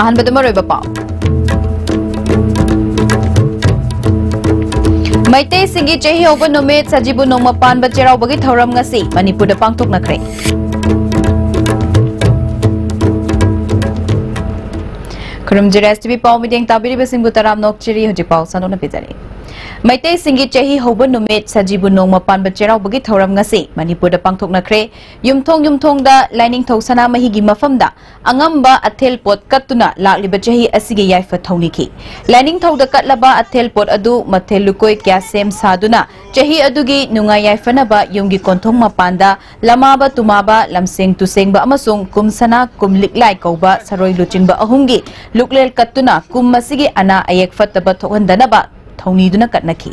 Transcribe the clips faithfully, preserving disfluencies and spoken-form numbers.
ꯑꯍꯥꯟꯕꯗ ꯃꯔꯨꯑꯣꯏꯕ ꯄꯥꯎ꯫ ꯃꯩꯇꯩꯁꯤꯡꯒꯤ ꯆꯍꯤ ꯍꯧꯕ ꯅꯨꯃꯤꯠ ꯁꯖꯤꯕꯨ ꯅꯣꯡꯃ ꯄꯥꯟꯕ ꯆꯩꯔꯥꯎꯕꯒꯤ ꯊꯧꯔꯝ ꯉꯁꯤ ꯃꯅꯤꯄꯨꯔꯗ ꯄꯥꯡꯊꯣꯛꯅꯈ꯭ꯔꯦ꯫ ꯈꯨꯔꯨꯝꯖꯔꯤ, S T V ꯄꯥꯎ ꯃꯤꯠꯌꯦꯡ ꯇꯥꯕꯤꯔꯤꯕꯁꯤꯡꯕꯨ ꯇꯔꯥꯝꯅ ꯑꯣꯛꯆꯔꯤ꯫ ꯍꯧꯖꯤꯛ ꯄꯥꯎ ꯁꯟꯗꯣꯛꯅ ꯄꯤꯖꯔꯤ꯫ ꯃꯩꯇꯩꯁꯤꯡꯒꯤ ꯆꯍꯤ ꯍꯧꯕ ꯅꯨꯃꯤꯠ ꯁꯖꯤꯕꯨ ꯅꯣꯡꯃ ꯄꯥꯟꯕ ꯆꯩꯔꯥꯎꯕꯒꯤ ꯊꯧꯔꯝ ꯉꯁꯤ ꯃꯅꯤꯄꯨꯔꯗ ꯄꯥꯡꯊꯣꯛꯅꯈ꯭ꯔꯦ꯫ ꯌꯨꯝꯊꯣꯡ ꯌꯨꯝꯊꯣꯡꯗ ꯂꯥꯏꯅꯤꯡꯊꯧ ꯁꯅꯥꯃꯍꯤꯒꯤ ꯃꯐꯝꯗ ꯑꯉꯝꯕ ꯑꯊꯦꯜ ꯄꯣꯠ ꯀꯠꯇꯨꯅ ꯂꯥꯛꯂꯤꯕ ꯆꯍꯤ ꯑꯁꯤꯒꯤ ꯌꯥꯏꯐ ꯊꯧꯅꯤꯈꯤ꯫ ꯂꯥꯏꯅꯤꯡꯊꯧꯗ ꯀꯠꯂꯕ ꯑꯊꯦꯜ ꯄꯣꯠ ꯑꯗꯨ ꯃꯊꯦꯜ ꯂꯨꯀꯣꯏ ꯀꯌꯥ ꯁꯦꯝ ꯁꯥꯗꯨꯅ ꯆꯍꯤ ꯑꯗꯨꯒꯤ ꯅꯨꯡꯉꯥꯏ ꯌꯥꯏꯐꯅꯕ ꯌꯨꯝꯒꯤ ꯀꯣꯟꯊꯣꯡ ꯃꯄꯥꯟꯗ ꯂꯃꯥꯕ ꯇꯨꯃꯥꯕ, ꯂꯝꯁꯦꯡ ꯇꯨꯁꯦꯡꯕ ꯑꯃꯁꯨꯡ ꯀꯨꯝ ꯁꯅꯥ ꯀꯨꯝ ꯂꯤꯛꯂꯥꯏ ꯀꯧꯕ ꯁꯔꯣꯏ ꯂꯨꯆꯤꯡꯕ ꯑꯍꯨꯝꯒꯤ ꯂꯨꯛꯂꯦꯜ ꯀꯠꯇꯨꯅ ꯀꯨꯝ ꯑꯁꯤꯒꯤ ꯑꯅꯥ ꯑꯌꯦꯛ ꯐꯠꯇꯕ ꯊꯣꯛꯍꯟꯗꯅꯕ ꯊꯧꯅꯤꯗꯨꯅ ꯀꯠꯅꯈꯤ꯫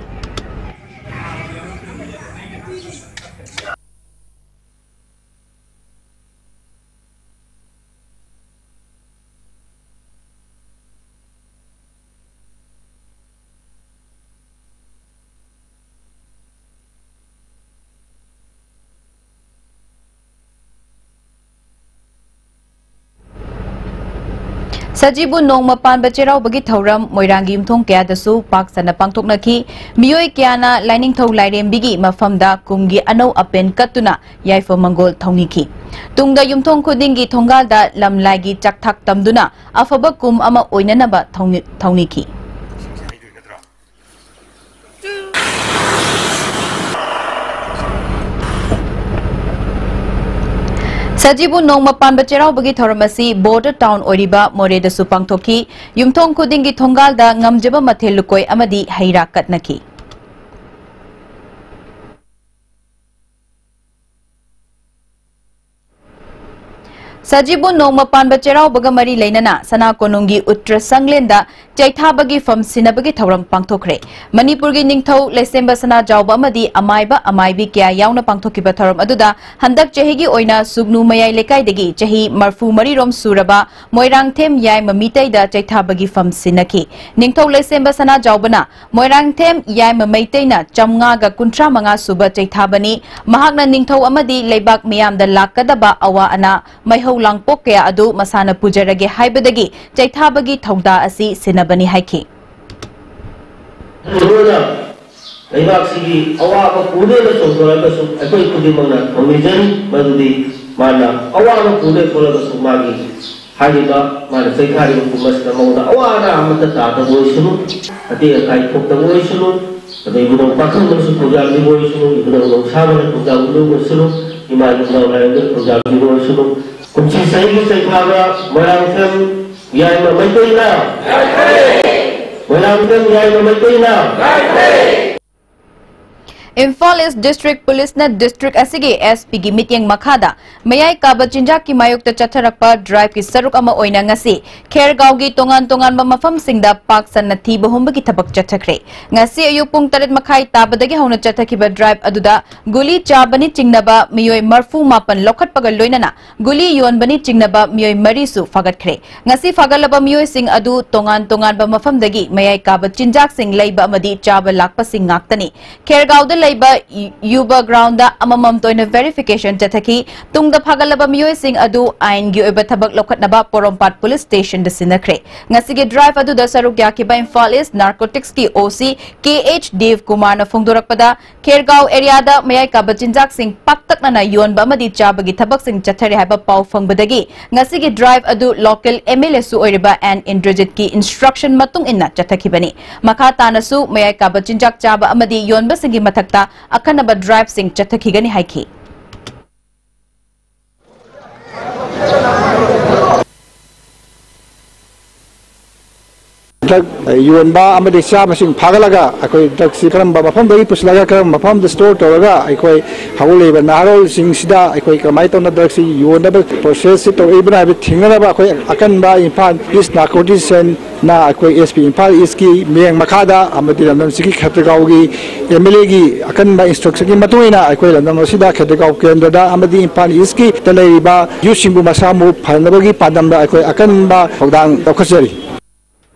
ꯁꯖꯤꯕꯨ ꯅꯣꯡꯃ ꯄꯥꯟꯕ ꯆꯩꯔꯥꯎꯕꯒꯤ ꯊꯧꯔꯝ ꯃꯣꯏꯔꯥꯡꯒꯤ ꯌꯨꯝꯊꯣꯡ ꯀꯌꯥꯗꯁꯨ ꯄꯥꯛ ꯁꯟꯅ ꯄꯥꯡꯊꯣꯛꯅꯈꯤ꯫ ꯃꯤꯑꯣꯏ ꯀꯌꯥꯅ ꯂꯥꯏꯅꯤꯡꯊꯧ ꯂꯥꯏꯔꯦꯝꯕꯤꯒꯤ ꯃꯐꯝꯗ ꯀꯨꯝꯒꯤ ꯑꯅꯧ ꯑꯄꯦꯟ ꯀꯠꯇꯨꯅ ꯌꯥꯏꯐ ꯃꯪꯒꯣꯜ ꯊꯧꯅꯤꯈꯤ꯫ ꯇꯨꯡꯗ ꯌꯨꯝꯊꯣꯡ ꯈꯨꯗꯤꯡꯒꯤ ꯊꯣꯡꯒꯥꯜꯗ ꯂꯝ ꯂꯥꯏꯒꯤ ꯆꯥꯛꯊꯥꯛ ꯇꯝꯗꯨꯅ ꯑꯐꯕ ꯀꯨꯝ ꯑꯃ ꯑꯣꯏꯅꯅꯕ ꯊꯧꯅꯤ-, ꯊꯧꯅꯤꯈꯤ꯫ ꯁꯖꯤꯕꯨ ꯅꯣꯡꯃ ꯄꯥꯟꯕ ꯆꯩꯔꯥꯎꯕꯒꯤ ꯊꯧꯔꯝ ꯑꯁꯤ border town ꯑꯣꯏꯔꯤꯕ ꯃꯣꯔꯦꯗꯁꯨ ꯄꯥꯡꯊꯣꯛꯈꯤ꯫ ꯌꯨꯝꯊꯣꯡ ꯈꯨꯗꯤꯡꯒꯤ ꯊꯣꯡꯒꯥꯜꯗ ꯉꯝꯖꯕ ꯃꯊꯦꯜ ꯂꯨꯀꯣꯏ ꯑꯃꯗꯤ ꯍꯩ ꯔꯥ ꯀꯠꯅꯈꯤ꯫ ꯁꯖꯤꯕꯨ ꯅꯣꯡꯃ ꯄꯥꯟꯕ ꯆꯩꯔꯥꯎꯕꯒ ꯃꯔꯤ ꯂꯩꯅꯅ ꯁꯅꯥ ꯀꯣꯅꯨꯡꯒꯤ ꯎꯇ꯭ꯔ ꯁꯪꯂꯦꯟꯗ ꯆꯩꯊꯥꯕꯒꯤ ꯐꯝ ꯁꯤꯟꯅꯕꯒꯤ ꯊꯧꯔꯝ ꯄꯥꯡꯊꯣꯛꯈ꯭ꯔꯦ꯫ ꯃꯅꯤꯄꯨꯔꯒꯤ ꯅꯤꯡꯊꯧ ꯂꯩꯁꯦꯝꯕ ꯁꯅꯥꯖꯥꯎꯕ ꯑꯃꯗꯤ ꯑꯃꯥꯏꯕ ꯑꯃꯥꯏꯕꯤ ꯀꯌꯥ ꯌꯥꯎꯅ ꯄꯥꯡꯊꯣꯛꯈꯤꯕ ꯊꯧꯔꯝ ꯑꯗꯨꯗ ꯍꯟꯗꯛ ꯆꯍꯤꯒꯤ ꯑꯣꯏꯅ ꯁꯨꯒꯅꯨ ꯃꯌꯥꯏ ꯂꯩꯀꯥꯏꯗꯒꯤ ꯆꯍꯤ ꯃꯔꯐꯨ ꯃꯔꯤ ꯔꯣꯝ ꯁꯨꯔꯕ ꯃꯣꯏꯔꯥꯡꯊꯦꯝ ꯌꯥꯏꯃ ꯃꯤꯇꯩꯗ ꯆꯩꯊꯥꯕꯒꯤ ꯐꯝ ꯁꯤꯟꯅꯈꯤ꯫ ꯅꯤꯡꯊꯧ ꯂꯩꯁꯦꯝꯕ ꯁꯅꯥꯖꯥꯎꯕꯅ ꯃꯣꯏꯔꯥꯡꯊꯦꯝ ꯌꯥꯏꯃ ꯃꯩꯇꯩꯅ ꯆꯥꯝꯃꯉꯥꯒ ꯀꯨꯟꯊ꯭ꯔꯥ ꯃꯉꯥ ꯁꯨꯕ ꯆꯩꯊꯥꯕꯅꯤ꯫ ꯃꯍꯥꯛꯅ ꯅꯤꯡꯊꯧ ꯑꯃꯗꯤ ꯂꯩꯕꯥꯛ ꯃꯤꯌꯥꯝꯗ ꯂꯥꯛꯀꯗꯕ ꯑꯋꯥ ꯑꯅꯥ, ꯃꯩꯍꯧ ꯂꯥꯡꯄꯣꯛ ꯀꯌꯥ ꯑꯗꯨ ꯃꯁꯥꯅ ꯄꯨꯖꯔꯒꯦ ꯍꯥꯏꯕꯗꯒꯤ ꯆꯩꯊꯥꯕꯒꯤ ꯊꯧꯗꯥ ꯑꯁꯤ ꯁꯤꯟꯅꯕꯅꯤ ꯍꯥꯏꯈꯤ꯫ ꯂꯣꯏꯅ ꯂꯩꯕꯥꯛꯁꯤꯒꯤ ꯑꯋꯥꯕ ꯄꯨꯗꯨꯅ ꯆꯣꯡꯊꯣꯔꯛꯑꯒꯁꯨ ꯑꯩꯈꯣꯏ ꯈꯨꯗꯤꯡꯃꯛꯅ ꯊꯧꯅꯤꯖꯔꯤ ꯃꯗꯨꯗꯤ ꯃꯥꯅ ꯑꯋꯥꯕ ꯄꯨꯗꯨꯅ ꯊꯣꯛꯂꯒꯁꯨ ꯃꯥꯒꯤ ꯍꯥꯏꯔꯤꯕ ꯃꯥꯅ ꯆꯩꯈꯥꯏꯔꯤꯕ ꯄꯨꯝ ꯑꯁꯤꯗ ꯃꯉꯣꯟꯗ ꯑꯋꯥ ꯑꯅꯥ ꯑꯃꯠꯇ ꯇꯥꯗꯕ ꯑꯣꯏꯁꯅꯨ, ꯑꯇꯦꯛ ꯑꯀꯥꯏ ꯊꯣꯛꯇꯕ ꯑꯣꯏꯁꯅꯨ, ꯑꯗꯩ ꯏꯕꯨꯙꯧ ꯄꯥꯈꯪꯕꯅꯁꯨ ꯊꯧꯖꯥꯜꯕꯤꯕ ꯑꯣꯏꯁꯅꯨ, ꯏꯕꯨꯙꯧ ꯅꯧꯁꯥꯕꯅ ꯊꯧꯖꯥꯜꯕꯤꯕ ꯑꯣꯏꯁꯅꯨ, ꯏꯃꯥ ꯏꯕꯨꯙꯧ ꯂꯥꯏꯔꯦꯝꯕꯤꯅ ꯊꯧꯖꯥꯜꯕꯤꯕ ꯑꯣꯏꯁꯅꯨ꯫ ꯀꯨꯝꯁꯤ ꯆꯍꯤꯒꯤ ꯆꯩꯈꯥꯕ ꯃꯣꯏꯔꯥꯡꯊꯦꯝ ꯌꯥꯏꯃ ꯃꯩꯇꯩꯅ, ꯃꯣꯏꯔꯥꯡꯊꯦꯝ ꯌꯥꯏꯃ ꯃꯩꯇꯩꯅ꯫ ꯏꯝꯐꯥꯜ ꯏꯁ ꯗꯤꯁꯇ꯭ꯔꯤꯛ ꯄꯨꯂꯤꯁꯅ ꯗꯤꯁꯇ꯭ꯔꯤꯛ ꯑꯁꯤꯒꯤ ꯑꯦꯁ ꯄꯤꯒꯤ ꯃꯤꯠꯌꯦꯡ ꯃꯈꯥꯗ ꯃꯌꯥꯏ ꯀꯥꯕ ꯆꯤꯟꯖꯥꯛꯀꯤ ꯃꯥꯌꯣꯛꯇ ꯆꯠꯊꯔꯛꯄ ꯗ꯭ꯔꯥꯏꯚꯀꯤ ꯁꯔꯨꯛ ꯑꯃ ꯑꯣꯏꯅ ꯉꯁꯤ ꯈꯦꯔꯒꯥꯎꯒꯤ ꯇꯣꯉꯥꯟ ꯇꯣꯉꯥꯟꯕ ꯃꯐꯝꯁꯤꯡꯗ ꯄꯥꯛ ꯁꯟꯅ ꯊꯤꯕ ꯍꯨꯝꯕꯒꯤ ꯊꯕꯛ ꯆꯠꯊꯈ꯭ꯔꯦ꯫ ꯉꯁꯤ ꯑꯌꯨꯛ ꯄꯨꯡ ꯇꯔꯦꯠ ꯃꯈꯥꯏ ꯇꯥꯕꯗꯒꯤ ꯍꯧꯅ ꯆꯠꯊꯈꯤꯕ ꯗ꯭ꯔꯥꯏꯚ ꯑꯗꯨꯗ ꯒꯨꯂꯤ ꯆꯥꯕꯅꯤ ꯆꯤꯡꯅꯕ ꯃꯤꯑꯣꯏ ꯃꯔꯐꯨ ꯃꯥꯄꯟ ꯂꯧꯈꯠꯄꯒ ꯂꯣꯏꯅꯅ ꯒꯨꯂꯤ ꯌꯣꯟꯕꯅꯤ ꯆꯤꯡꯅꯕ ꯃꯤꯑꯣꯏ ꯃꯔꯤꯁꯨ ꯐꯥꯒꯠꯈ꯭ꯔꯦ꯫ ꯉꯁꯤ ꯐꯥꯒꯠꯂꯕ ꯃꯤꯑꯣꯏꯁꯤꯡ ꯑꯗꯨ ꯇꯣꯉꯥꯟ ꯇꯣꯉꯥꯟꯕ ꯃꯐꯝꯗꯒꯤ ꯃꯌꯥꯏ ꯀꯥꯕ ꯆꯤꯟꯖꯥꯛꯁꯤꯡ ꯂꯩꯕ ꯑꯃꯗꯤ ꯆꯥꯕ ꯂꯥꯛꯄꯁꯤꯡ ꯉꯥꯛꯇꯅꯤ꯫ ꯈꯦꯔꯒꯥꯎꯗ ꯂꯩꯕ ꯌꯨꯕ ꯒ꯭ꯔꯥꯎꯟꯗ ꯑꯃꯃꯝꯇ ꯑꯣꯏꯅ ꯚꯦꯔꯤꯐꯤꯀꯦꯁꯟ ꯆꯠꯊꯈꯤ꯫ ꯇꯨꯡꯗ ꯐꯥꯒꯠꯂꯕ ꯃꯤꯑꯣꯏꯁꯤꯡ ꯑꯗꯨ ꯑꯥꯏꯟꯒꯤ ꯑꯣꯏꯕ ꯊꯕꯛ ꯂꯧꯈꯠꯅꯕ ꯄꯣꯔꯣꯝꯄꯥꯠ ꯄꯨꯂꯤꯁ ꯁ꯭ꯇꯦꯁꯟꯗ ꯁꯤꯟꯅꯈ꯭ꯔꯦ꯫ ꯉꯁꯤꯒꯤ ꯗ꯭ꯔꯥꯏꯚ ꯑꯗꯨꯗ ꯁꯔꯨꯛ ꯌꯥꯈꯤꯕ ꯏꯝꯐꯥꯜ ꯏꯁ ꯅꯥꯔꯀꯣꯇꯤꯛꯁꯀꯤ ꯑꯣ ꯁꯤ ꯀꯦ ꯑꯩꯆ ꯗꯦꯕ ꯀꯨꯃꯥꯔꯅ ꯐꯣꯡꯗꯣꯔꯛꯄꯗ, ꯈꯦꯔꯒꯥꯎ ꯑꯦꯔꯤꯌꯥꯗ ꯃꯌꯥꯏ ꯀꯥꯕ ꯆꯤꯟꯖꯥꯛꯁꯤꯡ ꯄꯥꯛꯇꯛꯅꯅ ꯌꯣꯟꯕ ꯑꯃꯗꯤ ꯆꯥꯕꯒꯤ ꯊꯕꯛꯁꯤꯡ ꯆꯠꯊꯔꯤ ꯍꯥꯏꯕ ꯄꯥꯎ ꯐꯪꯕꯗꯒꯤ ꯉꯁꯤꯒꯤ ꯗ꯭ꯔꯥꯏꯚ ꯑꯗꯨ ꯂꯣꯀꯦꯜ ꯑꯦꯝ ꯑꯦꯜ ꯑꯦꯁꯨ ꯑꯣꯏꯔꯤꯕ ꯑꯦꯟ ꯏꯟꯗ꯭ꯔꯖꯤꯠꯀꯤ ꯏꯟꯁꯇ꯭ꯔꯛꯁꯟ ꯃꯇꯨꯡ ꯏꯟꯅ ꯆꯠꯊꯈꯤꯕꯅꯤ꯫ ꯃꯈꯥ ꯇꯥꯅꯁꯨ ꯃꯌꯥꯏ ꯀꯥꯕ ꯆꯤꯟꯖꯥꯛ ꯆꯥꯕ ꯑꯃꯗꯤ ꯌꯣꯟꯕꯁꯤꯡꯒꯤ ꯃꯊꯛꯇ ꯑꯈꯟꯅꯕ ꯗ꯭ꯔꯥꯏꯚꯁꯤꯡ ꯆꯠꯊꯈꯤꯒꯅꯤ ꯍꯥꯏꯈꯤ꯫ ꯗ꯭ꯔꯒ ꯌꯣꯟꯕ ꯑꯃꯗꯤ ꯆꯥꯕꯁꯤꯡ ꯐꯥꯒꯠꯂꯒ ꯑꯩꯈꯣꯏ ꯗ꯭ꯔꯒꯁꯤ ꯀꯔꯝꯕ ꯃꯐꯝꯗꯒꯤ ꯄꯨꯁꯤꯜꯂꯒ ꯀꯔꯝꯕ ꯃꯐꯝꯗ ꯁ꯭ꯇꯣꯔ ꯇꯧꯔꯒ ꯑꯩꯈꯣꯏ ꯍꯧꯒꯠꯂꯛꯂꯤꯕ ꯅꯍꯥꯔꯣꯜꯁꯤꯡꯁꯤꯗ ꯑꯩꯈꯣꯏ ꯀꯃꯥꯏꯅ ꯇꯧꯅ ꯗ꯭ꯔꯒꯁꯤ ꯌꯣꯟꯅꯕ ꯄ꯭ꯔꯣꯁꯦꯁꯁꯤ ꯇꯧꯔꯛꯏꯕꯅ ꯍꯥꯏꯕ ꯊꯦꯡꯅꯅꯕ ꯑꯩꯈꯣꯏ ꯑꯀꯟꯕ ꯏꯝꯐꯥꯜ ꯏꯁ ꯅꯥꯔꯀꯣꯇꯤꯛꯁ ꯁꯦꯜꯅ ꯑꯩꯈꯣꯏ ꯑꯦꯁ ꯄꯤ ꯏꯝꯐꯥꯜ ꯏꯁꯀꯤ ꯃꯤꯠꯌꯦꯡ ꯃꯈꯥꯗ ꯑꯃꯗꯤ ꯂꯝꯗꯝꯁꯤꯒꯤ ꯈꯦꯇ꯭ꯔꯒꯥꯎꯒꯤ ꯑꯦꯝ ꯑꯦꯜ ꯑꯦꯒꯤ ꯑꯀꯟꯕ ꯏꯟꯁꯇ꯭ꯔꯛꯁꯟꯒꯤ ꯃꯇꯨꯡ ꯏꯟꯅ ꯑꯩꯈꯣꯏ ꯂꯝꯗꯝ ꯑꯁꯤꯗ ꯈꯦꯇ꯭ꯔꯒꯥꯎ ꯀꯦꯟꯗ꯭ꯔꯗ ꯑꯃꯗꯤ ꯏꯝꯐꯥꯜ ꯏꯁꯀꯤꯗ ꯂꯩꯔꯤꯕ ꯌꯨꯠꯁꯤꯡꯕꯨ ꯃꯁꯥ ꯃꯎ ꯐꯍꯟꯅꯕꯒꯤ ꯄꯥꯟꯗꯝꯗ ꯑꯩꯈꯣꯏ ꯑꯀꯟꯕ ꯊꯧꯗꯥꯡ ꯂꯧꯈꯠꯆꯔꯤ꯫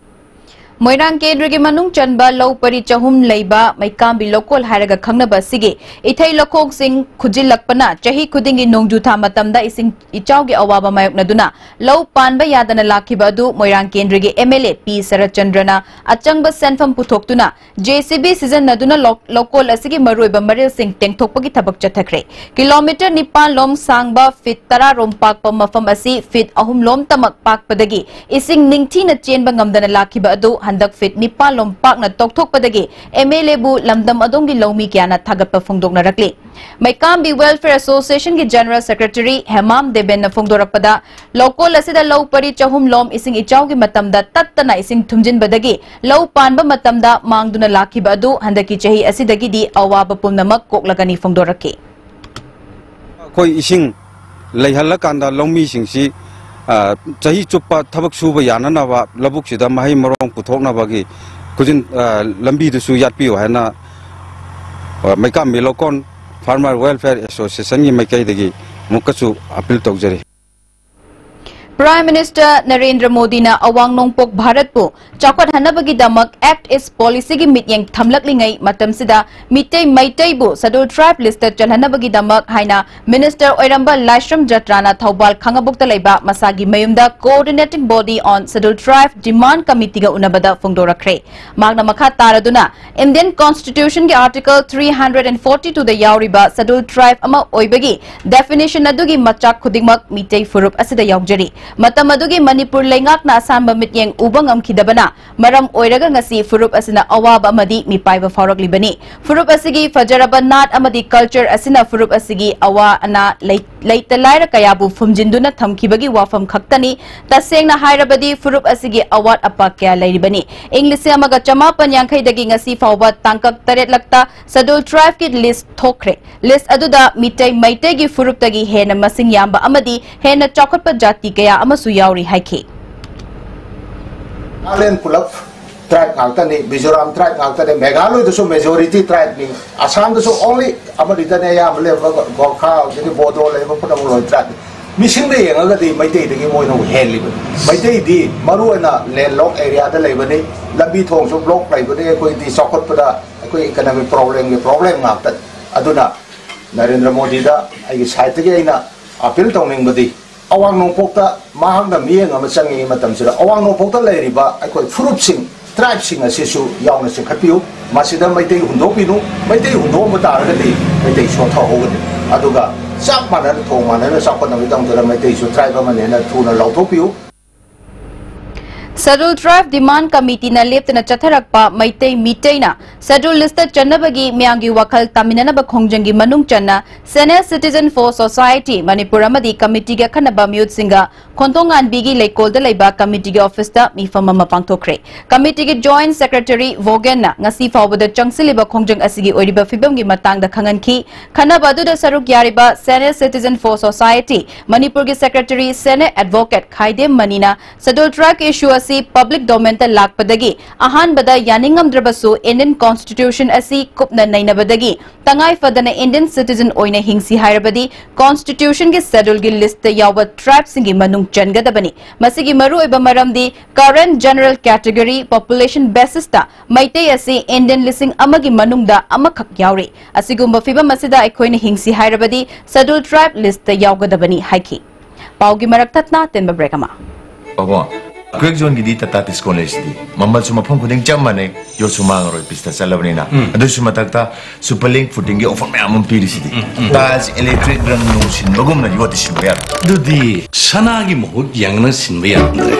ꯃꯣꯏꯔꯥꯡ ꯀꯦꯟꯗ꯭ꯔꯒꯤ ꯃꯅꯨꯡ ꯆꯟꯕ ꯂꯧ ꯄꯔꯤ ꯆꯍꯨꯝ ꯂꯩꯕ ꯃꯩꯀꯥꯝꯕꯤ ꯂꯧꯀꯣꯜ ꯍꯥꯏꯔꯒ ꯈꯪꯅꯕ ꯑꯁꯤꯒꯤ ꯏꯊꯩ ꯂꯧꯈꯣꯡꯁꯤꯡ ꯈꯨꯖꯤꯜꯂꯛꯄꯅ ꯆꯍꯤ ꯈꯨꯗꯤꯡꯒꯤ ꯅꯣꯡꯖꯨ ꯊꯥ ꯃꯇꯝꯗ ꯏꯁꯤꯡ ꯏꯆꯥꯎꯒꯤ ꯑꯋꯥꯕ ꯃꯥꯌꯣꯛꯅꯗꯨꯅ ꯂꯧ ꯄꯥꯟꯕ ꯌꯥꯗꯅ ꯂꯥꯛꯈꯤꯕ ꯑꯗꯨ ꯃꯣꯏꯔꯥꯡ ꯀꯦꯟꯗ꯭ꯔꯒꯤ M L A P ꯁꯔꯠꯆꯟꯗ꯭ꯔꯅ ꯑꯆꯪꯕ ꯁꯦꯟꯐꯝ ꯄꯨꯊꯣꯛꯇꯨꯅ J C B ꯁꯤꯖꯤꯟꯅꯗꯨꯅ ꯂꯧ-, ꯂꯧꯀꯣꯜ ꯑꯁꯤꯒꯤ ꯃꯔꯨꯑꯣꯏꯕ ꯃꯔꯤꯜꯁꯤꯡ ꯇꯦꯡꯊꯣꯛꯄꯒꯤ ꯊꯕꯛ ꯆꯠꯊꯈ꯭ꯔꯦ꯫ ꯀꯤꯂꯣꯃꯤꯇꯔ ꯅꯤꯄꯥꯟ ꯂꯣꯝ ꯁꯥꯡꯕ ꯐꯤꯠ ꯇꯔꯥ ꯔꯣꯝ ꯄꯥꯛꯄ ꯃꯐꯝ ꯑꯁꯤ ꯐꯤꯠ ꯑꯍꯨꯝ ꯂꯣꯝꯇꯃꯛ ꯄꯥꯛꯄꯗꯒꯤ ꯏꯁꯤꯡ ꯅꯤꯡꯊꯤꯅ ꯆꯦꯟꯕ ꯉꯝꯗꯅ ꯂꯥꯛꯈꯤꯕ ꯑꯗꯨ ꯍꯟꯗꯛ ꯐꯤꯠ ꯅꯤꯄꯥꯟ ꯂꯣꯝ ꯄꯥꯛꯅ ꯇꯧꯊꯣꯛꯄꯗꯒꯤ M L A ꯕꯨ ꯂꯝꯗꯝ ꯑꯗꯣꯝꯒꯤ ꯂꯧꯃꯤ ꯀꯌꯥꯅ ꯊꯥꯒꯠꯄ ꯐꯣꯡꯗꯣꯛꯅꯔꯛꯂꯤ꯫ ꯃꯩꯀꯥꯝꯕꯤ Welfare Association ꯒꯤ General Secretary ꯍꯦꯃꯥꯝ ꯗꯦꯕꯦꯟꯅ ꯐꯣꯡꯗꯣꯔꯛꯄꯗ, ꯂꯧꯀꯣꯜ ꯑꯁꯤꯗ ꯂꯧ ꯄꯔꯤ ꯆꯍꯨꯝ ꯂꯣꯝ ꯏꯁꯤꯡ ꯏꯆꯥꯎꯒꯤ ꯃꯇꯝꯗ ꯇꯠꯇꯅ ꯏꯁꯤꯡ ꯊꯨꯝꯖꯤꯟꯕꯗꯒꯤ ꯂꯧ ꯄꯥꯟꯕ ꯃꯇꯝꯗ ꯃꯥꯡꯗꯨꯅ ꯂꯥꯛꯈꯤꯕ ꯑꯗꯨ ꯍꯟꯗꯛꯀꯤ ꯆꯍꯤ ꯑꯁꯤꯗꯒꯤꯗꯤ ꯑꯋꯥꯕ ꯄꯨꯝꯅꯃꯛ ꯀꯣꯛꯂꯒꯅꯤ ꯐꯣꯡꯗꯣꯔꯛꯈꯤ꯫ ꯑꯩꯈꯣꯏ ꯏꯁꯤꯡ ꯂꯩꯍꯜꯂꯀꯥꯟꯗ ꯂꯧꯃꯤꯁꯤꯡꯁꯤ, ꯑ, ꯆꯍꯤ ꯆꯨꯞꯄ ꯊꯕꯛ ꯁꯨꯕ ꯌꯥꯅꯅꯕ ꯂꯧꯕꯨꯛꯁꯤꯗ ꯃꯍꯩ ꯃꯔꯣꯡ ꯄꯨꯊꯣꯛꯅꯕꯒꯤ ꯈꯨꯖꯤꯟ, ꯑ, ꯂꯝꯕꯤꯗꯨꯁꯨ ꯌꯥꯠꯄꯤꯌꯨ ꯍꯥꯏꯅ, ꯑ, ꯃꯩꯀꯥꯝꯕꯤ ꯂꯧꯀꯣꯟ Farmer Welfare Association ꯒꯤ ꯃꯥꯏꯀꯩꯗꯒꯤ ꯑꯃꯨꯛꯀꯁꯨ appeal ꯇꯧꯖꯔꯤ꯫ Prime Minister ꯅꯔꯦꯟꯗ꯭ꯔ ꯃꯣꯗꯤꯅ ꯑꯋꯥꯡ ꯅꯣꯡꯄꯣꯛ ꯚꯥꯔꯠꯄꯨ ꯆꯥꯎꯈꯠꯍꯟꯅꯕꯒꯤꯗꯃꯛ Act East Policy ꯒꯤ ꯃꯤꯠꯌꯦꯡ ꯊꯝꯂꯛꯂꯤꯉꯩ ꯃꯇꯝꯁꯤꯗ ꯃꯤꯇꯩ ꯃꯩꯇꯩꯕꯨ Scheduled Tribe list ꯇ ꯆꯜꯍꯟꯅꯕꯒꯤꯗꯃꯛ ꯍꯥꯏꯅ Minister ꯑꯣꯏꯔꯝꯕ ꯂꯥꯏꯁ꯭ꯔꯝ ꯖꯇ꯭ꯔꯥꯅ ꯊꯧꯕꯥꯜ ꯈꯥꯉꯕꯣꯛꯇ ꯂꯩꯕ ꯃꯁꯥꯒꯤ ꯃꯌꯨꯝꯗ Coordinating Body on Scheduled Tribe Demand Committee ꯒ ꯎꯅꯕꯗ ꯐꯣꯡꯗꯣꯔꯛꯈ꯭ꯔꯦ꯫ ꯃꯍꯥꯛꯅ ꯃꯈꯥ ꯇꯥꯔꯗꯨꯅ Indian Constitution ꯒꯤ Article three hundred and forty two ꯗ ꯌꯥꯎꯔꯤꯕ Scheduled Tribe ꯑꯃ ꯑꯣꯏꯕꯒꯤ definition ꯑꯗꯨꯒꯤ ꯃꯆꯥꯛ ꯈꯨꯗꯤꯡꯃꯛ ꯃꯤꯇꯩ ꯐꯨꯔꯨꯞ ꯑꯁꯤꯗ ꯌꯥꯎꯖꯔꯤ꯫ ꯃꯇꯝ ꯑꯗꯨꯒꯤ ꯃꯅꯤꯄꯨꯔ ꯂꯩꯉꯥꯛꯅ ꯑꯁꯥꯟꯕ ꯃꯤꯠꯌꯦꯡ ꯎꯕ ꯉꯝꯈꯤꯗꯕꯅ ꯃꯔꯝ ꯑꯣꯏꯔꯒ ꯉꯁꯤ ꯐꯨꯔꯨꯞ ꯑꯁꯤꯅ ꯑꯋꯥꯕ ꯑꯃꯗꯤ ꯃꯤꯄꯥꯏꯕ ꯐꯥꯎꯔꯛꯂꯤꯕꯅꯤ꯫ ꯐꯨꯔꯨꯞ ꯑꯁꯤꯒꯤ ꯐꯖꯔꯕ ꯅꯥꯠ ꯑꯃꯗꯤ culture ꯑꯁꯤꯅ ꯐꯨꯔꯨꯞ ꯑꯁꯤꯒꯤ ꯑꯋꯥ ꯑꯅꯥ ꯂꯩ-, ꯂꯩꯇ ꯂꯥꯏꯔ ꯀꯌꯥꯕꯨ ꯐꯨꯝꯖꯤꯟꯗꯨꯅ ꯊꯝꯈꯤꯕꯒꯤ ꯋꯥꯐꯝ ꯈꯛꯇꯅꯤ꯫ ꯇꯁꯦꯡꯅ ꯍꯥꯏꯔꯕꯗꯤ ꯐꯨꯔꯨꯞ ꯑꯁꯤꯒꯤ ꯑꯋꯥꯠ ꯑꯄꯥ ꯀꯌꯥ ꯂꯩꯔꯤꯕꯅꯤ꯫ ꯏꯪ ꯂꯤꯁꯤꯡ ꯑꯃꯒ ꯆꯃꯥꯄꯟ ꯌꯥꯡꯈꯩꯗꯒꯤ ꯉꯁꯤ ꯐꯥꯎꯕ ꯇꯥꯡꯀꯛ ꯇꯔꯦꯠ ꯂꯛꯇ Scheduled Tribe ꯀꯤ list ꯊꯣꯛꯈ꯭ꯔꯦ꯫ List ꯑꯗꯨꯗ ꯃꯤꯇꯩ ꯃꯩꯇꯩꯒꯤ ꯐꯨꯔꯨꯞꯇꯒꯤ ꯍꯦꯟꯅ ꯃꯁꯤꯡ ꯌꯥꯝꯕ ꯑꯃꯗꯤ ꯍꯦꯟꯅ ꯆꯥꯎꯈꯠꯄ ꯖꯥꯇꯤ ꯀꯌꯥ ꯑꯃꯁꯨ ꯌꯥꯎꯔꯤ ꯍꯥꯏꯈꯤ꯫ ꯅꯥꯒꯥꯂꯦꯟ ꯄꯨꯂꯞ tribe ꯉꯥꯛꯇꯅꯤ, ꯃꯤꯖꯣꯔꯥꯝ tribe ꯉꯥꯛꯇꯅꯤ, ꯃꯦꯘꯥꯂꯣꯏꯗꯁꯨ majority tribe ꯅꯤ, ꯑꯁꯥꯝꯗꯁꯨ only ꯑꯃꯅꯤꯗꯅꯤ ꯑꯌꯥꯝꯕ ꯂꯩꯕ, ꯒꯣꯔꯈꯥ, ꯑꯗꯒꯤ ꯕꯣꯗꯣ ꯂꯩꯕ ꯄꯨꯝꯅꯃꯛ ꯂꯣꯏ tribe ꯅꯤ꯫ ꯃꯤꯁꯤꯡꯗ ꯌꯦꯡꯉꯒꯗꯤ ꯃꯩꯇꯩꯗꯒꯤ ꯃꯣꯏꯅ ꯑꯃꯨꯛ ꯍꯦꯜꯂꯤꯕꯅꯤ꯫ ꯃꯩꯇꯩꯗꯤ ꯃꯔꯨꯑꯣꯏꯅ ꯂꯦꯟꯂꯣꯛ ꯑꯦꯔꯤꯌꯥꯗ ꯂꯩꯕꯅꯤ, ꯂꯝꯕꯤ ꯊꯣꯡꯁꯨ ꯕ꯭ꯂꯣꯛ ꯂꯩꯕꯅꯤ, ꯑꯩꯈꯣꯏꯗꯤ ꯆꯥꯎꯈꯠꯄꯗ ꯑꯩꯈꯣꯏ ꯏꯀꯅꯣꯃꯤꯛ ꯄ꯭ꯔꯣꯕ꯭ꯂꯦꯝꯒꯤ ꯄ꯭ꯔꯣꯕ꯭ꯂꯦꯝ ꯉꯥꯛꯇꯅꯤ꯫ ꯑꯗꯨꯅ ꯅꯔꯦꯟꯗ꯭ꯔ ꯃꯣꯗꯤꯗ ꯑꯩꯒꯤ ꯁꯥꯏꯠꯇꯒꯤ ꯑꯩꯅ ꯑꯄꯤꯜ ꯇꯧꯅꯤꯡꯕꯗꯤ, ꯑꯋꯥꯡ ꯅꯣꯡꯄꯣꯛꯇ ꯃꯍꯥꯛꯅ ꯃꯤꯠꯌꯦꯡ ꯑꯃ ꯆꯪꯉꯤ ꯃꯇꯝꯁꯤꯗ, ꯑꯋꯥꯡ ꯅꯣꯡꯄꯣꯛꯇ ꯂꯩꯔꯤꯕ ꯑꯩꯈꯣꯏ ꯐꯨꯔꯨꯞꯁꯤꯡ, ꯇ꯭ꯔꯥꯏꯕꯁꯤꯡ ꯑꯁꯤꯁꯨ ꯌꯥꯎꯅ ꯆꯤꯡꯈꯠꯄꯤꯌꯨ꯫ ꯃꯁꯤꯗ ꯃꯩꯇꯩ ꯍꯨꯟꯗꯣꯛꯄꯤꯅꯨ꯫ ꯃꯩꯇꯩ ꯍꯨꯟꯗꯣꯛꯑꯝꯕ ꯇꯥꯔꯒꯗꯤ ꯃꯩꯇꯩ ꯁꯣꯠꯊꯍꯧꯒꯅꯤ꯫ ꯑꯗꯨꯒ ꯆꯞ ꯃꯥꯟꯅꯅ, ꯊꯣꯡ ꯃꯥꯟꯅꯅ ꯆꯥꯎꯈꯠꯅꯕꯒꯤꯗꯃꯛꯇ ꯃꯩꯇꯩꯁꯨ ꯇ꯭ꯔꯥꯏꯕ ꯑꯃꯅꯦꯅ ꯊꯨꯅ ꯂꯥꯎꯊꯣꯛꯄꯤꯌꯨ꯫ Scheduled Tribe Demand Committeeꯅ ꯂꯦꯞꯇꯅ ꯆꯠꯊꯔꯛꯄ ꯃꯩꯇꯩ ꯃꯤꯇꯩꯅ Scheduled Listꯇ ꯆꯟꯅꯕꯒꯤ ꯃꯤꯌꯥꯝꯒꯤ ꯋꯥꯈꯜ ꯇꯥꯃꯤꯟꯅꯅꯕ ꯈꯣꯡꯖꯪꯒꯤ ꯃꯅꯨꯡ ꯆꯟꯅ Senior Citizen for Society Manipur ꯑꯃꯗꯤ committeeꯒꯤ ꯑꯈꯟꯅꯕ ꯃꯤꯍꯨꯠꯁꯤꯡꯒ ꯈꯣꯟꯊꯣꯡꯉꯥꯟꯕꯤꯒꯤ ꯂꯩꯀꯣꯜꯗ ꯂꯩꯕ committeeꯒꯤ officeꯇ ꯃꯤꯐꯝ ꯑꯃ ꯄꯥꯡꯊꯣꯛꯈ꯭ꯔꯦ꯫ Committeeꯒꯤ Joint Secretary ꯚꯣꯒꯦꯟꯅ ꯉꯁꯤ ꯐꯥꯎꯕꯗ ꯆꯪꯁꯤꯜꯂꯤꯕ ꯈꯣꯡꯖꯪ ꯑꯁꯤꯒꯤ ꯑꯣꯏꯔꯤꯕ ꯐꯤꯕꯝꯒꯤ ꯃꯇꯥꯡꯗ ꯈꯪꯍꯟꯈꯤ꯫ ꯈꯟꯅꯕ ꯑꯗꯨꯗ ꯁꯔꯨꯛ ꯌꯥꯔꯤꯕ Senior Citizen for Society ꯃꯅꯤꯄꯨꯔꯒꯤ Secretary Senior Advocate ꯈꯥꯏꯗꯦꯝ ꯃꯅꯤꯅ Scheduled Tribeꯀꯤ issue ꯑꯁꯤ public domainꯗ ꯂꯥꯛꯄꯗꯒꯤ ꯑꯍꯥꯟꯕꯗ ꯌꯥꯅꯤꯡꯉꯝꯗ꯭ꯔꯕꯁꯨ Indian Constitution ꯑꯁꯤ ꯀꯨꯞꯅ ꯅꯩꯅꯕꯗꯒꯤ ꯇꯉꯥꯏ ꯐꯗꯅ Indian citizen ꯑꯣꯏꯅ ꯍꯤꯡꯁꯤ ꯍꯥꯏꯔꯕꯗꯤ Constitutionꯒꯤ Scheduleꯒꯤ listꯇ ꯌꯥꯎꯕ tribeꯁꯤꯡꯒꯤ ꯃꯅꯨꯡ ꯆꯟꯒꯗꯕꯅꯤ꯫ ꯃꯁꯤꯒꯤ ꯃꯔꯨꯑꯣꯏꯕ ꯃꯔꯝꯗꯤ current general category population basisꯇ Meitei ꯑꯁꯤ Indian ꯂꯤꯁꯤꯡ ꯑꯃꯒꯤ ꯃꯅꯨꯡꯗ ꯑꯃꯈꯛ ꯌꯥꯎꯔꯤ꯫ ꯑꯁꯤꯒꯨꯝꯕ ꯐꯤꯕꯝ ꯑꯁꯤꯗ ꯑꯩꯈꯣꯏꯅ ꯍꯤꯡꯁꯤ ꯍꯥꯏꯔꯕꯗꯤ Scheduled Tribe listꯇ ꯌꯥꯎꯒꯗꯕꯅꯤ ꯍꯥꯏꯈꯤ꯫ ꯄꯥꯎꯒꯤ ꯃꯔꯛ ꯊꯠꯅ ꯇꯦꯟꯕ break ꯑꯃ꯫ ꯄꯥꯕꯨꯡ, crack zoneꯒꯤꯗꯤ Tata Tiscon ꯂꯩꯁꯤꯗꯤ꯫ ꯃꯃꯜꯁꯨ ꯃꯐꯝ ꯈꯨꯗꯤꯡ ꯆꯞ ꯃꯥꯟꯅꯩ, ꯌꯣꯠꯁꯨ ꯃꯥꯡꯉꯔꯣꯏ, ꯄꯤꯁꯇ ꯆꯠꯂꯕꯅꯤꯅ꯫ ꯑꯗꯨꯁꯨ ꯃꯊꯛꯇ Superlink Footingꯒꯤ offer ꯃꯌꯥꯝ ꯑꯃ ꯄꯤꯔꯤꯁꯤꯗꯤ꯫ Tiles, electric, ꯔꯪ ꯅꯨꯡ ꯁꯤꯟꯕꯒꯨꯝꯅ ꯌꯣꯠꯇꯤ ꯁꯤꯟꯕ ꯌꯥꯔꯣꯏ꯫ ꯑꯗꯨꯗꯤ ꯁꯅꯥꯒꯤ ꯃꯍꯨꯠ ꯌꯥꯡꯅ ꯁꯤꯟꯕ ꯌꯥꯔꯝꯗ꯭ꯔꯦ꯫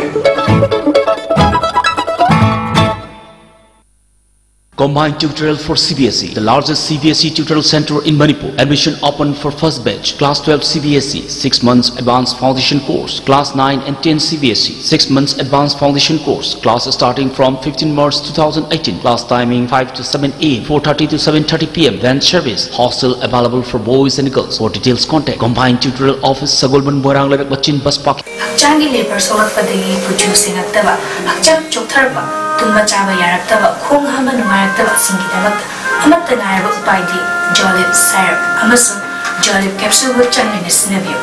Combined Tutorial for C B S E, the largest C B S E tutorial center in Manipur. Admission open for first batch. Class twelve C B S E, six months advanced foundation course. Class nine and ten C B S E, six months advanced foundation course. Class starting from fifteen March two thousand eighteen. Class timing five to seven a m, four thirty to seven thirty p m. Van service. Hostel available for boys and girls. For details, contact Combined Tutorial Office, Sagolband, Moirang Lerak Bachin Bus Park. ꯍꯛꯆꯥꯡꯒꯤ labour ꯁꯣꯛꯂꯛꯄꯗꯒꯤ ꯀꯨꯆꯨ ꯁꯦꯡꯉꯛꯇꯕ, ꯍꯛꯆꯥꯡ ꯆꯣꯛꯊꯔꯛꯄ, ꯇꯨꯝꯕ ꯆꯥꯕ ꯌꯥꯔꯛꯇꯕ, ꯈꯣꯡ ꯍꯥꯝꯕ ꯅꯨꯡꯉꯥꯏꯔꯛꯇꯕꯁꯤꯡꯒꯤꯗꯃꯛꯇ ꯑꯃꯠꯇ ꯉꯥꯏꯔꯕ ꯎꯄꯥꯏꯗꯤ Jolib syrup ꯑꯃꯁꯨꯡ Jolib capsule ꯒ ꯆꯥꯡ ꯅꯥꯏꯅ ꯁꯤꯖꯤꯟꯅꯕꯤꯌꯨ꯫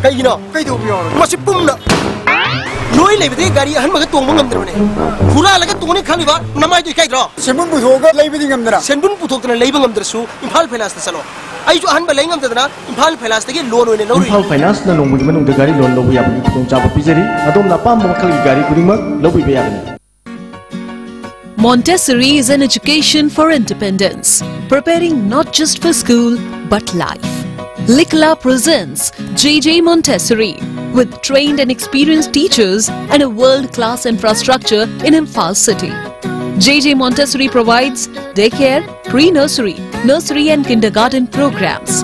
ꯀꯩꯒꯤꯅꯣ? ꯀꯩꯗꯧꯕ ꯌꯥꯎꯔꯒꯦ? ꯃꯁꯤ ꯄꯨꯝꯅ ꯅꯣꯏ ꯂꯩꯕꯗꯒꯤ ꯒꯥꯔꯤ ꯑꯍꯟꯕꯒ ꯇꯣꯡꯕ ꯉꯝꯗ꯭ꯔꯕꯅꯦ꯫ ꯍꯨꯔꯥꯜꯂꯒ ꯇꯣꯡꯅꯤ ꯈꯜꯂꯤꯕ ꯅꯃꯥꯏꯗꯣ ꯏꯀꯥꯏꯗ꯭ꯔꯣ? ꯁꯦꯟꯕꯨꯟ ꯄꯨꯊꯣꯛꯑꯒ ꯂꯩꯕꯗꯤ ꯉꯝꯗꯅ꯫ ꯁꯦꯟꯕꯨꯟ ꯄꯨꯊꯣꯛꯇꯅ ꯂꯩꯕ ꯉꯝꯗ꯭ꯔꯁꯨ ꯏꯝꯐꯥꯜ ꯐꯥꯏꯅꯥꯟꯁꯇ ꯆꯠꯂꯣ꯫ ꯑꯩꯁꯨ ꯑꯍꯟꯕ ꯂꯩ ꯉꯝꯗꯗꯅ ꯏꯝꯐꯥꯜ ꯐꯥꯏꯅꯥꯟꯁꯇꯒꯤ ꯂꯣꯟ ꯑꯣꯏꯅ ꯂꯧꯔꯨꯏ꯫ ꯏꯝꯐꯥꯜ ꯐꯥꯏꯅꯥꯟꯁꯅ ꯅꯣꯡꯃꯒꯤ ꯃꯅꯨꯡꯗ ꯒꯥꯔꯤ ꯂꯣꯟ ꯂꯧꯕ ꯌꯥꯕꯒꯤ ꯈꯨꯗꯣꯡꯆꯥꯕ ꯄꯤꯖꯔꯤ꯫ ꯑꯗꯣꯝꯅ ꯑꯄꯥꯝꯕ ꯃꯈꯜꯒꯤ ꯒꯥꯔꯤ ꯈꯨꯗꯤꯡꯃꯛ ꯂꯧꯕꯤꯕ ꯌꯥꯒꯅꯤ꯫ Montessori is an education for independence, preparing not just for school but life. Likla presents J J Montessori, with trained and experienced teachers and a world-class infrastructure in Imphal city. J J Montessori provides daycare, pre-nursery, nursery and kindergarten programs.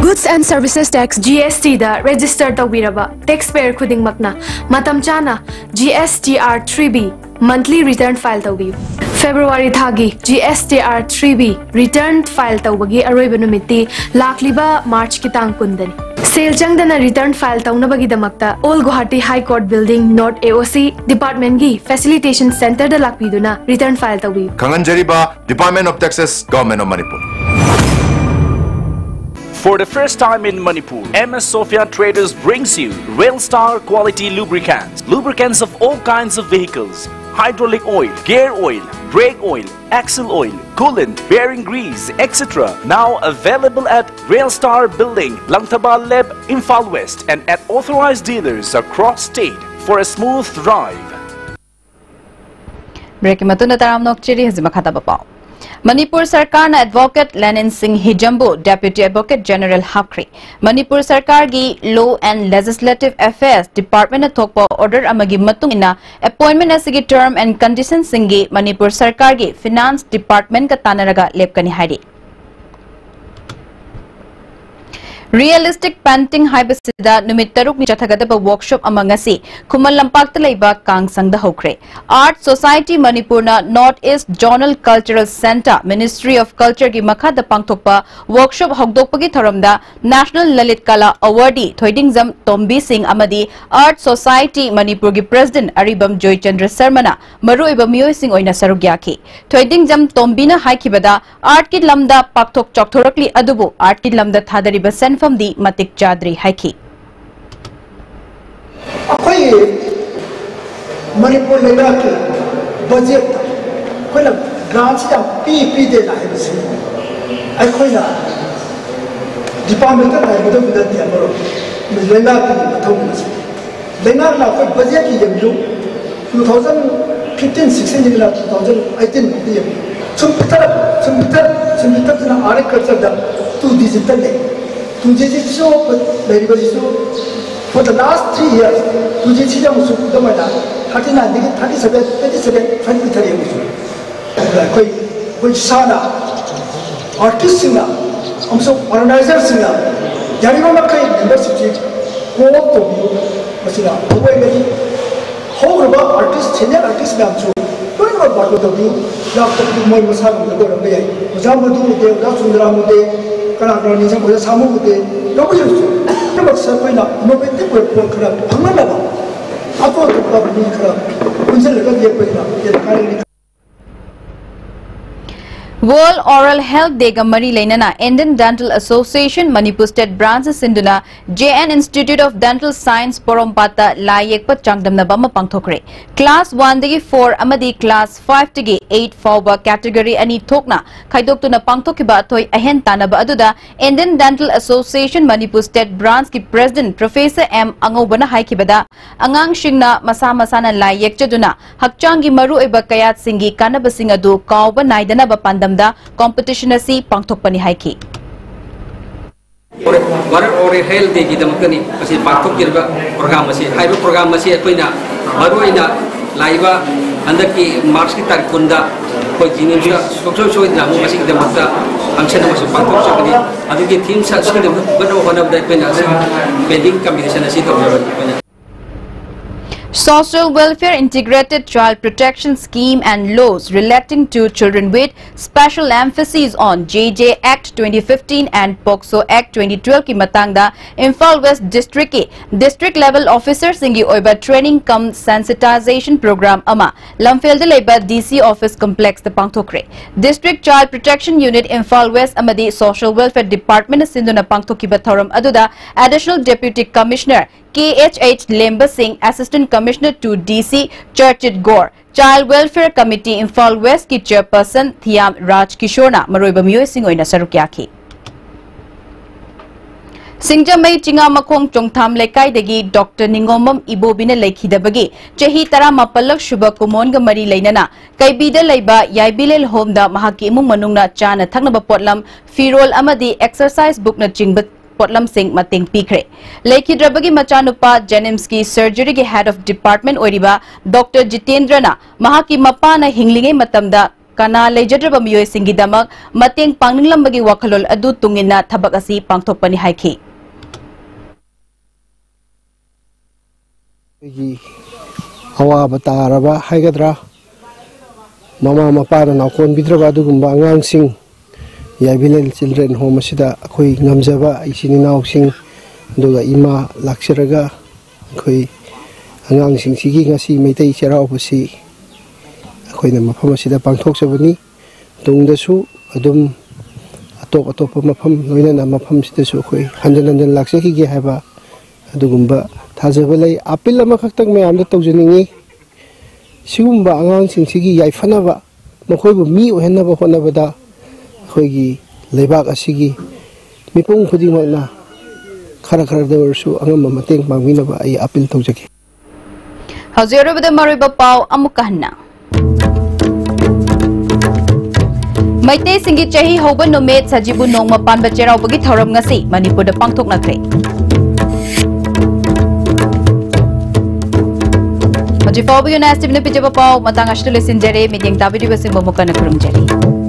Goods and Services Tax, G S T the register ꯇꯧꯕꯤꯔꯕ taxpayer ꯈꯨꯗꯤꯡꯃꯛꯅ ꯃꯇꯝ ꯆꯥꯅ G S T R three B monthly return file ꯇꯧꯕꯤꯌꯨ꯫ February ꯊꯥꯒꯤ G S T R three B return file ꯇꯧꯕꯒꯤ ꯑꯔꯣꯏꯕ ꯅꯨꯃꯤꯠꯇꯤ ꯂꯥꯛꯂꯤꯕ March ꯀꯤ ꯇꯥꯡ ꯀꯨꯟꯗꯅꯤ꯫ ꯁꯦꯜ ꯆꯪꯗꯅ return file ꯇꯧꯅꯕꯒꯤꯗꯃꯛꯇ All Guwahati High Court Building, North A O C department ꯀꯤ facilitation center ꯗ ꯂꯥꯛꯄꯤꯗꯨꯅ return file ꯇꯧꯕꯤꯌꯨ꯫ ꯈꯪꯍꯟꯖꯔꯤꯕ Department of Taxes, Government of Manipur. For the first time in Manipur, M S Sophia Traders brings you Rail Star quality lubricants. Lubricants of all kinds of vehicles, hydraulic oil, gear oil, brake oil, axle oil, coolant, bearing grease, et cetera. Now available at Rail Star Building, Langthaba Leb, Imphal West, and at authorized dealers across state for a smooth ride. Break ꯃꯇꯨꯡꯗ ꯇꯔꯥꯝꯅ ꯑꯣꯛꯆꯔꯤ꯫ ꯍꯧꯖꯤꯛ ꯃꯈꯥ ꯇꯥꯕ ꯄꯥꯎ꯫ ꯃꯅꯤꯄꯨꯔ ꯁꯔꯀꯥꯔꯅ Advocate ꯂꯦꯅꯤꯟ ꯁꯤꯡ ꯍꯤꯖꯝꯕꯨ Deputy Advocate General ꯍꯥꯞꯈ꯭ꯔꯦ꯫ Manipur ꯁꯔꯀꯥꯔꯒꯤ Law and Legislative Affairs Department ꯅ ꯊꯣꯛꯄ order ꯑꯃꯒꯤ ꯃꯇꯨꯡ ꯏꯟꯅ appointment ꯑꯁꯤꯒꯤ term and condition ꯁꯤꯡꯒꯤ ꯃꯅꯤꯄꯨꯔ ꯁꯔꯀꯥꯔꯒꯤ Finance Department ꯀ ꯇꯥꯟꯅꯔꯒ ꯂꯦꯞꯀꯅꯤ ꯍꯥꯏꯔꯤ꯫ Realistic painting ꯍꯥꯏꯕꯁꯤꯗ ꯅꯨꯃꯤꯠ ꯇꯔꯨꯛꯅꯤ ꯆꯠꯊꯒꯗꯕ workshop ꯑꯃ ꯉꯁꯤ ꯈꯨꯃꯟ ꯂꯝꯄꯥꯛꯇ ꯂꯩꯕ ꯀꯥꯡꯁꯪꯗ ꯍꯧꯈ꯭ꯔꯦ꯫ Art Society ꯃꯅꯤꯄꯨꯔꯅ North East Zonal Cultural Centre, Ministry of Culture ꯒꯤ ꯃꯈꯥꯗ ꯄꯥꯡꯊꯣꯛꯄ workshop ꯍꯧꯗꯣꯛꯄꯒꯤ ꯊꯧꯔꯝꯗ National Lalit Kala Awardee ꯊꯣꯏꯗꯤꯡꯖꯝ ꯇꯣꯝꯕꯤ ꯁꯤꯡ ꯑꯃꯗꯤ Art Society ꯃꯅꯤꯄꯨꯔꯒꯤ President ꯑꯔꯤꯕꯝ ꯖꯣꯏꯆꯟꯗ꯭ꯔ ꯁꯔꯃꯅ ꯃꯔꯨꯑꯣꯏꯕ ꯃꯤꯑꯣꯏꯁꯤꯡ ꯑꯣꯏꯅ ꯁꯔꯨꯛ ꯌꯥꯈꯤ꯫ ꯊꯣꯏꯗꯤꯡꯖꯝ ꯇꯣꯝꯕꯤꯅ ꯍꯥꯏꯈꯤꯕꯗ, artꯀꯤ ꯂꯝꯗ ꯄꯥꯛꯊꯣꯛ ꯆꯥꯎꯊꯣꯔꯛꯂꯤ, ꯑꯗꯨꯕꯨ artꯀꯤ ꯂꯝꯗ ꯊꯥꯗꯔꯤꯕ ꯁꯦꯟꯐꯝꯗꯤ ꯃꯇꯤꯛ ꯆꯥꯗ꯭ꯔꯤ ꯍꯥꯏꯈꯤ꯫ ꯑꯩꯈꯣꯏ ꯃꯅꯤꯄꯨꯔ ꯂꯩꯕꯥꯛꯀꯤ ꯕꯖꯦꯠꯇ ꯑꯩꯈꯣꯏꯅ ꯒ꯭ꯔꯥꯟꯁꯤ ꯌꯥꯝ ꯄꯤ ꯄꯤꯗꯦꯅ ꯍꯥꯏꯕꯁꯤ ꯑꯩꯈꯣꯏꯅ ꯗꯤꯄꯥꯔꯠꯃꯦꯟꯇ ꯉꯥꯏꯒꯗꯕ ꯅꯠꯇꯦ꯫ ꯑꯃꯔꯣꯝ ꯂꯩꯉꯥꯛꯀꯤ ꯃꯊꯧꯅꯤ꯫ ꯂꯩꯉꯥꯛꯅ ꯑꯩꯈꯣꯏ ꯕꯖꯦꯠꯀꯤ ꯌꯦꯡꯕꯤꯌꯨ, two thousand fifteen sixteen ꯗꯒꯤꯅ two thousand eighteen ꯐꯥꯎꯗ ꯌꯦꯡꯕꯤꯌꯨ꯫ ꯁꯨꯝ ꯄꯤꯊꯔꯛ ꯁꯨꯝ ꯄꯤꯊꯔꯛ ꯁꯨꯝ ꯄꯤꯊꯔꯛꯇꯨꯅ ꯑꯥꯔ ꯑꯦ ꯀꯜꯆꯔꯗ ꯇꯨ ꯗꯤꯖꯤꯠꯇ ꯂꯩ꯫ ꯇꯨ ꯗꯤꯖꯤꯠꯁꯤꯁꯨ ꯂꯩꯔꯤꯕꯁꯤꯁꯨ for the last three years two ꯗꯤꯖꯤꯠꯁꯤꯗ ꯑꯃꯨꯛꯁꯨ ꯑꯗꯨꯃꯥꯏꯅ thirty nine ꯗꯒꯤ thirty seven, twenty seven ꯁꯨꯃꯥꯏꯅ ꯄꯤꯊꯔꯛꯑꯦ ꯑꯃꯨꯛꯁꯨ꯫ ꯑꯗꯨꯅ ꯑꯩꯈꯣꯏ ꯑꯩꯈꯣꯏ ꯏꯁꯥꯅ ꯑꯥꯔꯇꯤꯁꯁꯤꯡꯅ ꯑꯃꯁꯨꯡ ꯑꯣꯔꯒꯅꯥꯏꯖꯔꯁꯤꯡꯅ ꯌꯥꯔꯤꯕ ꯃꯈꯩ ꯃꯦꯝꯕꯔꯁꯤꯞꯁꯤ ꯀꯣꯜ ꯇꯧꯕꯤꯌꯨ꯫ ꯃꯁꯤꯅ ꯃꯔꯨ ꯑꯣꯏꯅꯗꯤ ꯍꯧꯈ꯭ꯔꯕ ꯑꯥꯔꯇꯤꯁ, ꯁꯦꯅꯤꯌꯔ ꯑꯥꯔꯇꯤꯁ ꯃꯌꯥꯝꯁꯨ ꯂꯣꯏꯅꯃꯛ ꯕꯥꯔꯇꯣꯟ ꯇꯧꯕꯤꯌꯨ꯫ ꯂꯥꯛꯇꯕꯗꯨ ꯃꯣꯏ ꯃꯁꯥ ꯉꯝꯗꯕ ꯑꯣꯏꯔꯝꯕ ꯌꯥꯏ꯫ ꯑꯣꯖꯥ ꯃꯙꯨ ꯎꯗꯦ, ꯑꯣꯖꯥ ꯁꯨꯟꯗ꯭ꯔꯥꯝ ꯎꯗꯦ, ꯀꯅꯥ ꯀꯅꯥ ꯅꯤꯡꯁꯤꯡ, ꯑꯣꯖꯥ ꯁꯥꯃꯨ ꯎꯗꯦ, ꯂꯧꯕꯤꯔꯁꯨ ꯄꯨꯝꯅꯃꯛꯁꯦ ꯑꯩꯈꯣꯏꯅ ꯏꯅꯣꯚꯦꯇꯤꯚ ꯑꯣꯏꯕ ꯄꯣꯠ ꯈꯔ ꯐꯪꯅꯅꯕ ꯑꯇꯣꯞ ꯑꯇꯣꯞꯄ ꯃꯤ ꯈꯔ ꯄꯨꯟꯁꯤꯜꯂꯒꯗꯤ ꯑꯩꯈꯣꯏꯅ ꯍꯦꯟꯅ ꯀꯥꯟꯅꯒꯅꯤ꯫ World Oral Health Day ꯒ ꯃꯔꯤ ꯂꯩꯅꯅ Indian Dental Association Manipur State Branch ꯁꯤꯟꯗꯨꯅ J N Institute of Dental Science ꯄꯣꯔꯣꯝꯄꯥꯠꯇ ꯂꯥꯏ ꯌꯦꯛꯄ ꯆꯥꯡꯗꯝꯅꯕ ꯑꯃ ꯄꯥꯡꯊꯣꯛꯈ꯭ꯔꯦ꯫ Class one ꯗꯒꯤ four ꯑꯃꯗꯤ class five ꯇꯒꯤ eight ꯐꯥꯎꯕ category ꯑꯅꯤ ꯊꯣꯛꯅ ꯈꯥꯏꯗꯣꯛꯇꯨꯅ ꯄꯥꯡꯊꯣꯛꯈꯤꯕ ꯑꯊꯣꯏ ꯑꯍꯦꯟ ꯇꯥꯟꯅꯕ ꯑꯗꯨꯗ Indian Dental Association Manipur State Branch ꯀꯤ President Professor M ꯑꯉꯧꯕꯅ ꯍꯥꯏꯈꯤꯕꯗ, ꯑꯉꯥꯡꯁꯤꯡꯅ ꯃꯁꯥ ꯃꯁꯥꯅ ꯂꯥꯏ ꯌꯦꯛꯆꯗꯨꯅ ꯍꯛꯆꯥꯡꯒꯤ ꯃꯔꯨꯑꯣꯏꯕ ꯀꯌꯥꯠꯁꯤꯡꯒꯤ ꯀꯥꯟꯅꯕꯁꯤꯡ ꯑꯗꯨ ꯀꯥꯎꯕ ꯅꯥꯏꯗꯅꯕ ꯄꯥꯟꯗꯝꯗ competition ꯑꯁꯤ ꯄꯥꯡꯊꯣꯛꯄꯅꯤ ꯍꯥꯏꯈꯤ꯫ World Oral Health Day ꯒꯤꯗꯃꯛꯇꯅꯤ ꯃꯁꯤ ꯄꯥꯡꯊꯣꯛꯆꯔꯤꯕ program ꯑꯁꯤ꯫ ꯍꯥꯏꯔꯤꯕ program ꯑꯁꯤ ꯑꯩꯈꯣꯏꯅ ꯃꯔꯨꯑꯣꯏꯅ ꯂꯥꯛꯏꯕ ꯍꯟꯗꯛꯀꯤ March ꯀꯤ ꯇꯥꯔꯤꯛ ꯀꯨꯟꯗ ꯑꯩꯈꯣꯏ JNIMS ꯇ ꯁꯨꯡꯁꯣꯏ ꯁꯣꯏꯗꯅ ꯑꯃꯨꯛ ꯃꯁꯤꯒꯤꯗꯃꯛꯇ function ꯑꯃꯁꯨ ꯄꯥꯡꯊꯣꯛꯆꯒꯅꯤ꯫ ꯑꯗꯨꯒꯤ theme ꯁꯥꯠ ꯁꯤꯟꯅꯕ ꯍꯣꯠꯅꯕꯗ ꯑꯩꯈꯣꯏꯅ ꯑꯁꯤ pending competition ꯑꯁꯤ ꯇꯧꯖꯕꯅꯤ꯫ ꯑꯩꯈꯣꯏꯅ Social Welfare Integrated Child Protection Scheme and laws relating to children with special emphasis on J J Act twenty fifteen and POCSO Act twenty twelve ꯀꯤ ꯃꯇꯥꯡꯗ ꯏꯝꯐꯥꯜ ꯋꯦꯁ ꯗꯤꯁꯇ꯭ꯔꯤꯛꯀꯤ district level officer ꯁꯤꯡꯒꯤ ꯑꯣꯏꯕ training cum sensitization program ꯑꯃ ꯂꯝꯐꯦꯜꯗ ꯂꯩꯕ D C office complex ꯇ ꯄꯥꯡꯊꯣꯛꯈ꯭ꯔꯦ꯫ District Child Protection Unit Imphal west ꯑꯃꯗꯤ Social Welfare Department ꯅ ꯁꯤꯟꯗꯨꯅ ꯄꯥꯡꯊꯣꯛꯈꯤꯕ ꯊꯧꯔꯝ ꯑꯗꯨꯗ Additional Deputy Commissioner K H H ꯂꯦꯝꯕ ꯁꯤꯡ, Assistant Commissioner to D C Charchit Gore, Child Welfare Committee Imphal ꯋꯦꯁꯀꯤ chairperson ꯊꯤꯌꯥꯝ ꯔꯥꯖ ꯀꯤꯁꯣꯔꯅ ꯃꯔꯨꯑꯣꯏꯕ ꯃꯤꯑꯣꯏꯁꯤꯡ ꯑꯣꯏꯅ ꯁꯔꯨꯛ ꯌꯥꯈꯤ꯫ ꯁꯤꯡꯖꯃꯩ ꯆꯤꯉꯥꯃꯈꯣꯡ ꯆꯣꯡꯊꯥꯝ ꯂꯩꯀꯥꯏꯗꯒꯤ ꯗꯣꯛꯇꯔ ꯅꯤꯉꯣꯝꯕꯝ ꯏꯕꯣꯕꯤꯅ ꯂꯩꯈꯤꯗꯕꯒꯤ ꯆꯍꯤ ꯇꯔꯥꯃꯥꯄꯜꯂꯛ ꯁꯨꯕ ꯀꯨꯃꯣꯟꯒ ꯃꯔꯤ ꯂꯩꯅꯅ ꯀꯩꯕꯤꯗ ꯂꯩꯕ ꯌꯥꯏꯕꯤꯂꯦꯜ ꯍꯣꯝꯗ ꯃꯍꯥꯛꯀꯤ ꯏꯃꯨꯡ ꯃꯅꯨꯡꯅ ꯆꯥꯅ ꯊꯛꯅꯕ ꯄꯣꯠꯂꯝ, ꯐꯤꯔꯣꯜ ꯑꯃꯗꯤ exercise bookꯅꯆꯤꯡꯕ ꯄꯣꯠꯂꯝꯁꯤꯡ ꯃꯇꯦꯡ ꯄꯤꯈ꯭ꯔꯦ꯫ ꯂꯩꯈꯤꯗ꯭ꯔꯕꯒꯤ ꯃꯆꯥꯅꯨꯄꯥ JNIMSꯀꯤ surgeryꯒꯤ head of department ꯑꯣꯏꯔꯤꯕ ꯗꯣꯛꯇꯔ ꯖꯤꯇꯦꯟꯗ꯭ꯔꯅ ꯃꯍꯥꯛꯀꯤ ꯃꯄꯥꯅ ꯍꯤꯡꯂꯤꯉꯩ ꯃꯇꯝꯗ ꯀꯅꯥ ꯂꯩꯖꯗ꯭ꯔꯕ ꯃꯤꯑꯣꯏꯁꯤꯡꯒꯤꯗꯃꯛ ꯃꯇꯦꯡ ꯄꯥꯡꯅꯤꯡꯂꯝꯕꯒꯤ ꯋꯥꯈꯜꯂꯣꯟ ꯑꯗꯨ ꯇꯨꯡꯏꯟꯅ ꯊꯕꯛ ꯑꯁꯤ ꯄꯥꯡꯊꯣꯛꯄꯅꯤ ꯍꯥꯏꯈꯤ꯫ ꯑꯩꯈꯣꯏꯒꯤ ꯑꯋꯥꯕ ꯇꯥꯔꯕ ꯍꯥꯏꯒꯗ꯭ꯔꯥ, ꯃꯃꯥ ꯃꯄꯥꯅ ꯅꯥꯎꯀꯣꯟꯕꯤꯗ꯭ꯔꯕ ꯑꯗꯨꯒꯨꯝꯕ ꯑꯉꯥꯡꯁꯤꯡ, ꯌꯥꯏꯕꯤꯂꯦꯜ Children Home ꯑꯁꯤꯗ ꯑꯩꯈꯣꯏ ꯉꯝꯖꯕ ꯏꯆꯤꯟ ꯏꯅꯥꯎꯁꯤꯡ, ꯑꯗꯨꯒ ꯏꯃꯥ ꯂꯥꯛꯆꯔꯒ ꯑꯩꯈꯣꯏ ꯑꯉꯥꯡꯁꯤꯡꯁꯤꯒꯤ ꯉꯁꯤ ꯃꯩꯇꯩ ꯆꯩꯔꯥꯎꯕꯁꯤ ꯑꯩꯈꯣꯏꯅ ꯃꯐꯝ ꯑꯁꯤꯗ ꯄꯥꯡꯊꯣꯛꯆꯕꯅꯤ꯫ ꯇꯨꯡꯗꯁꯨ ꯑꯗꯨꯝ ꯑꯇꯣꯞ ꯑꯇꯣꯞꯄ ꯃꯐꯝ, ꯂꯣꯏꯅꯅ ꯃꯐꯝꯁꯤꯗꯁꯨ ꯑꯩꯈꯣꯏ ꯍꯟꯖꯤꯟ ꯍꯟꯖꯤꯟ ꯂꯥꯛꯆꯈꯤꯒꯦ ꯍꯥꯏꯕ ꯑꯗꯨꯒꯨꯝꯕ ꯊꯥꯖꯕ ꯂꯩ꯫ ꯑꯥꯄꯤꯜ ꯑꯃꯈꯛꯇꯪ ꯃꯌꯥꯝꯗ ꯇꯧꯖꯅꯤꯡꯉꯤ, ꯁꯤꯒꯨꯝꯕ ꯑꯉꯥꯡꯁꯤꯡꯁꯤꯒꯤ ꯌꯥꯏꯐꯅꯕ, ꯃꯈꯣꯏꯕꯨ ꯃꯤ ꯑꯣꯏꯍꯟꯅꯕ ꯍꯣꯠꯅꯕꯗ ꯑꯩꯈꯣꯏꯒꯤ ꯂꯩꯕꯥꯛ ꯑꯁꯤꯒꯤ ꯃꯤꯄꯨꯝ ꯈꯨꯗꯤꯡꯃꯛꯅ ꯈꯔ ꯈꯔꯗ ꯑꯣꯏꯔꯁꯨ ꯑꯉꯝꯕ ꯃꯇꯦꯡ ꯄꯥꯡꯕꯤꯅꯕ ꯑꯩ ꯑꯥꯄꯤꯜ ꯇꯧꯖꯒꯦ꯫ ꯍꯧꯖꯤꯛ ꯑꯔꯣꯏꯕꯗ ꯃꯔꯨꯑꯣꯏꯕ ꯄꯥꯎ ꯑꯃꯨꯛꯀ ꯍꯟꯅ꯫ ꯃꯩꯇꯩꯁꯤꯡꯒꯤ ꯆꯍꯤ ꯍꯧꯕ ꯅꯨꯃꯤꯠ ꯁꯖꯤꯕꯨ ꯅꯣꯡꯃ ꯄꯥꯟꯕ ꯆꯩꯔꯥꯎꯕꯒꯤ ꯊꯧꯔꯝ ꯉꯁꯤ ꯃꯅꯤꯄꯨꯔꯗ ꯄꯥꯡꯊꯣꯛꯅꯈ꯭ꯔꯦ꯫ ꯍꯧꯖꯤꯛ ꯐꯥꯎꯕꯒꯤ ꯑꯣꯏꯅ S T Vꯅ ꯄꯤꯖꯕ ꯄꯥꯎ ꯃꯇꯥꯡ ꯑꯁꯤꯗ ꯂꯣꯏꯁꯤꯟꯖꯔꯦ꯫ ꯃꯤꯠꯌꯦꯡ ꯇꯥꯕꯤꯔꯤꯕꯁꯤꯡꯕꯨ ꯑꯃꯨꯛ ꯍꯟꯅ ꯈꯨꯔꯨꯝꯖꯔꯤ꯫